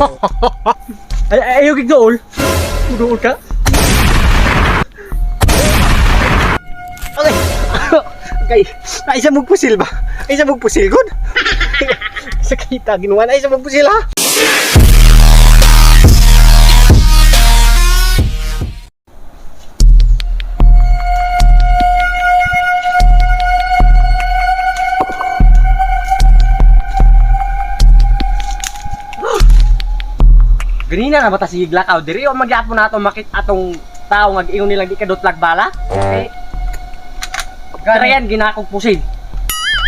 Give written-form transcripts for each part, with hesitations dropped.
Ay, ay, ayaw gigdool. Duol ka. Okay. Okay. Ay, sa mong pusil ba? Ay, sa mong pusil, good? Sa kita, ginuwan. Ay, sa mong pusil, ha? Ganina na ba ta sige lakaw diri o magyapon na ato makit atong tao nga giingon nilang di ka dotlag bala? Okay. Karayan ginakog pusil.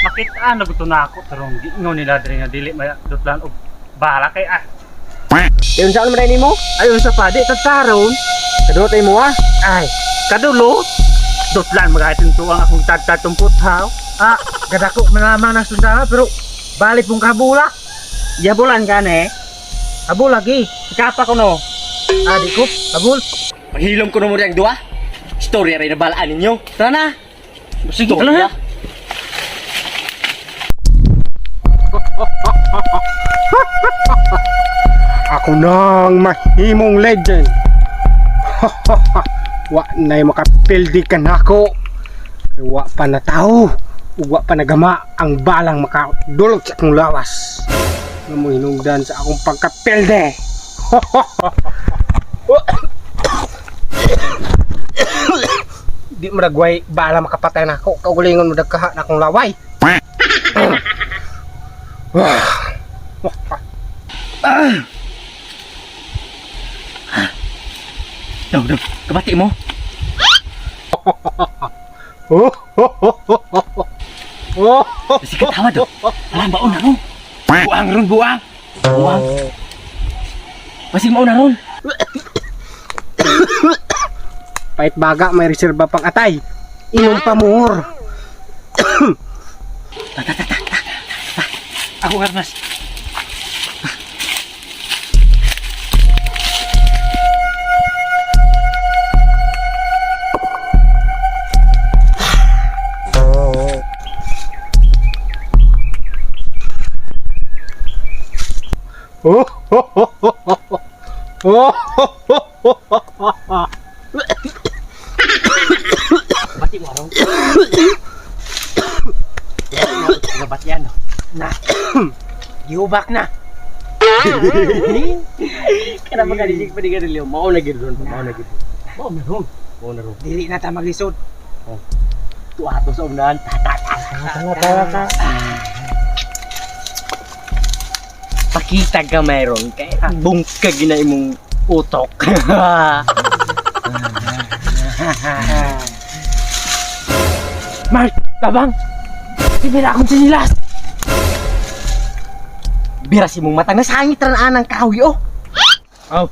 Makita na gusto na ako tarong giingon nila diri nga dili madutlan og bala kay ah. Di unsa man nimo? Ayon sa pa di tataron. Kadulot ay mo ha. Ay, kadulo. Dutlan magahitin tuang akong tagtatong puthaw. Ah, gadako man lamang ng sundalo pero balik pong kabula. Yabulan ka na eh. Habol lagi. Kapa ko no. Ah, di ko. Habol. Paghilom ko na mo riyang duha. Storya rin na balaan ninyo. Tara na. Sige, tara na. Ako nang mahimong legend. Wa na'y makapildi ka nako. Wa pa na tao. Ug wa pa nagama ang balang makadulot sa akong lawas. Nga mo hinungdan sa akong pagkapilde. Di mo nagway bala makapatay nako. Kaugalingon mo dagkaha na akong laway. Daw, daw. Kabati mo. Sikat tawa daw. Alam ba una ron? Buang ron, buang. Buang. Basig mauna ron. Pait baga may reserba pang atay. Inom pa more. Ako armas. Bati mo ron. Kabati yan. Na. Giubak na. Kaya makalisig pa di ka rin. Mao na gid ron. Mao na gid. Mao na ron. Mao na ron. Dili na ta maglisod. Tuwa to sa unahan. Ta ta ta. Tara, tara, tara. Pakita ka mayroon kay bungkag na imong utok. Mark, tabang. Bibira akong sinilas. Bira si mong mata nasangit ra na anang kahoy oh. Oh,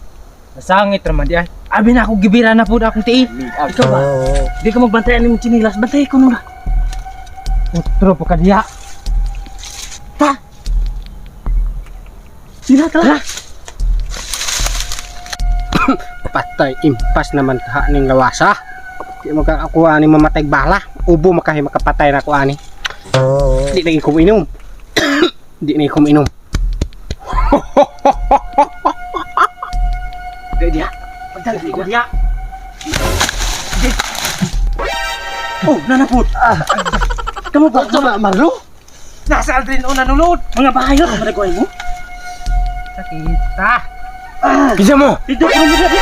nasangit raman di ay. Abi na ako gibira na pud akong tiil. Ikaw ba? Di ka magbantay ani mong chinilas, bantay ko nura. Utro pa kadiya. Ta. Sila ta. Patay impas naman kaha ning lawasa. Di mo ka ako ani mamatay bala. Ubo makahi makapatay na ako ani. Di na ko inom. Di na ko inom. Di diha. Pagdala ko diha. Oh, nanapot. Kamu ba sama Marlo? Nasa Aldrin o nanulod. Mga bahayo ka managawin mo? Sakita. Bisa mo. Dito ko mo sabi.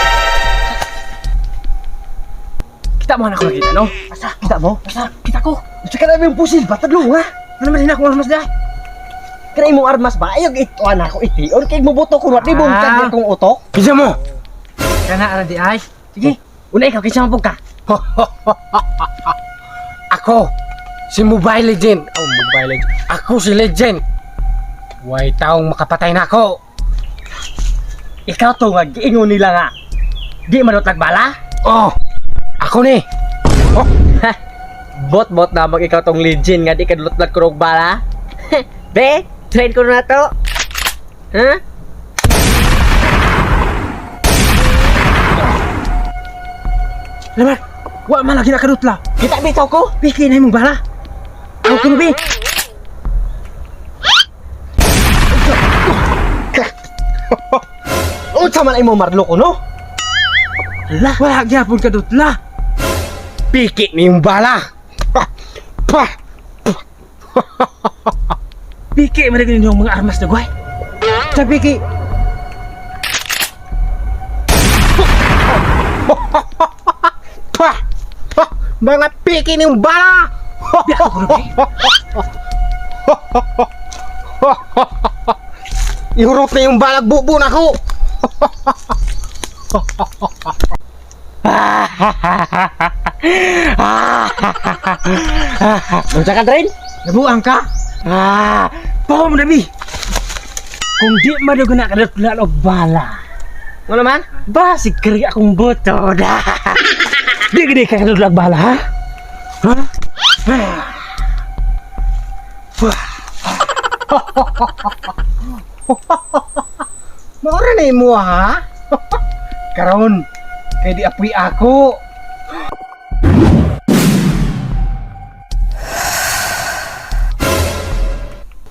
Kita mo na ako nakita, no? Asa? Kita mo? Asa? Kita ko. Sa kana yung pusil ba tadlo ha? Ano man ako armas da? Kana imong armas ba? Ayog ituan ako itiyon kay mubuto ko di bungkag Ah. ah. kong utok. Bisa mo. Kana ara di ay. Sige. Una ikaw kinsa man pud ka? Ako si Mobile Legend. Oh, Mobile Legend. Ako si Legend. Way taong makapatay na ako. Ikaw to nga giingon nila nga. Di manutlag bala? Oh, ako ni. Bot-bot na mag ikaw tong legend nga di ka dulutlag kurog bala. Be, train ko na to. Ha? Lamar, wa man lagi nakadutla. Kita bitaw ko. Piki na imong bala. Ako kuno bi. Unsa man imo marlo ko no? Hala, wala gyapon ka dutla. Piki ni yung bala. Pa! Pa! Piki man rin yung mga armas na guay. Sa piki. Pa! Pa! Mga piki ni yung bala. Biya ako rin. Ihurot na yung balag bubo na ko. Unsa ka Dren? Nabuang ka? Ah, Pawa mo na bi. Kung di madugo na kadutla og bala. Ano man? Basig kari akong buto. Di gini ka kadutla og bala ha? Ha? Maura na imo ha? Karon, kay di apoy ako.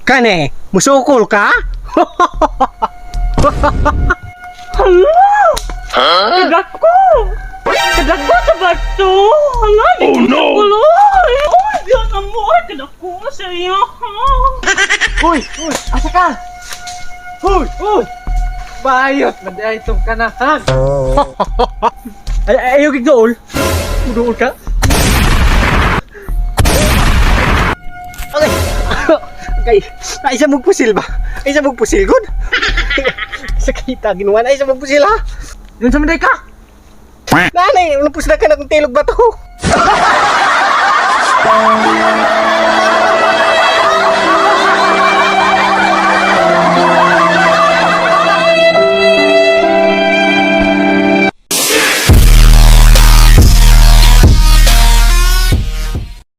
Kane, musukol ka? Hala! Kadako! Kadako sa bato! Hala! Oh no! Uy, diyan na mo! Ay, kadako sa iyo! Uy, uy, asa ka? Uy, uy. Bayot man di ay itong kanahan. Ay, ay, ayaw gigdool! Uduol ka? Okay. Okay. Ay sa mong pusil ba? Ay sa mong pusil gud. Sa kita ginuan ay sa mong pusil ha. Yun sa manday ka? Nanay, napusla ka na kung tilog ba to?